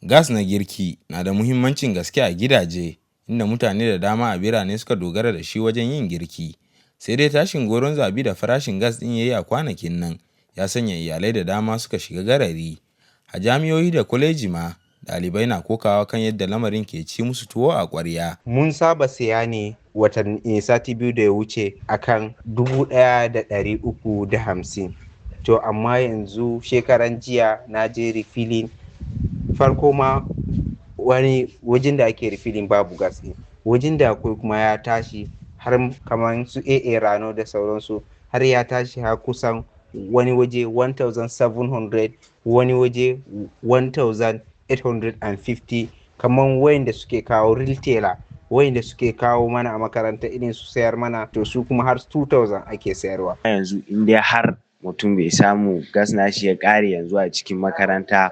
Gas na girki na da muhimmancin gaske a gidaje, inda mutane da dama a birane suka dogara da shi wajen yin girki. Sai dai tashin gwauron zabi da farashin gas ɗin ya yi a kwanakin nan ya sanya iyalai da dama suka shiga garari. A jami'o'i da kwaleji ma, ɗalibai na kokawa kan yadda lamarin ke ci musu tuwo a ƙwarya. Mun saba siya ne watan sati 2 da ya wuce akan 1,350. To amma yanzu shekaran jiya na je refilling, farko ma wani wajen da ake refilling babu gas ɗin. Wajen da akwai kuma ya tashi har kamar su AA Rano da sauransu, har ya tashi har kusan wani waje 1700, wani waje 1850. Kamar wayanda suke kawo retailer, wayanda suke kawo mana a makaranta irin su sayar mana, to su kuma har 2000 ake sayarwa. Yanzu in dai har mutum bai samu gas nashi ya ƙare yanzu a cikin makaranta,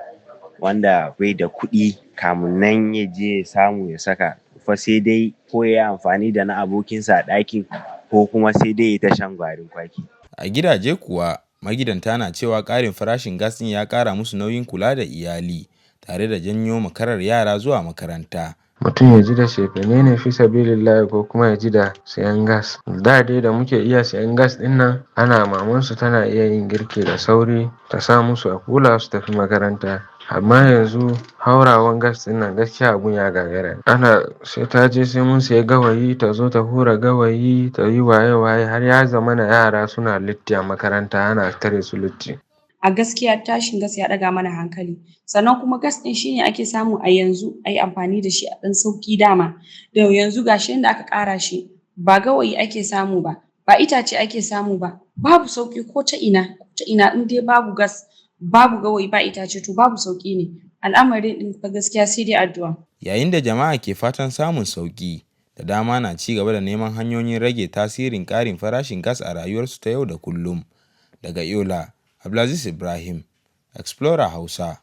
wanda bai da kuɗi kamun nan ya je ya samu ya saka fa, sai dai ko ya yi amfani da na abokinsa a ɗakin, ko kuma sai dai ya ta shan garin kwaki. A gidaje kuwa, magidanta na cewa ƙarin farashin gas ɗin ya ƙara musu nauyin kula da iyali, tare da janyo makarar yara zuwa makaranta. Mutum ya ji da cefane ne fi sabilillahi, ko kuma ya ji da sayan gas. Da dai da muke iya sayan gas ɗin nan, ana mamansu tana iya yin girki da sauri ta sa musu a kula su tafi makaranta. Amma yanzu haurawan gas ɗin nan, gaskiya abun ya gagara. Ana sai ta je sai mun sayi gawayi, ta zo ta hura gawayi, ta yi waye waye, har ya zamana yara suna latti a makaranta, ana tare su latti. A gaskiya tashin gas ya ɗaga mana hankali. Sannan kuma gas ɗin shine ake samu a yanzu a yi amfani da shi a ɗan sauƙi dama. Da yanzu gashi yanda aka ƙara shi, ba gawayi ake samu ba, ba itace ake samu ba, babu sauƙi ko ta ina, ko ta ina. In dai babu gas, babu gawayi, ba itace, to babu sauƙi ne. Al'amarin ɗin fa gaskiya sai dai addu'a. Yayin da jama'a ke fatan samun sauƙi, da dama na ci gaba da neman hanyoyin rage tasirin ƙarin farashin gas a rayuwarsu ta yau da kullum. Daga Yola, Abdulaziz Ibrahim, Explorer Hausa.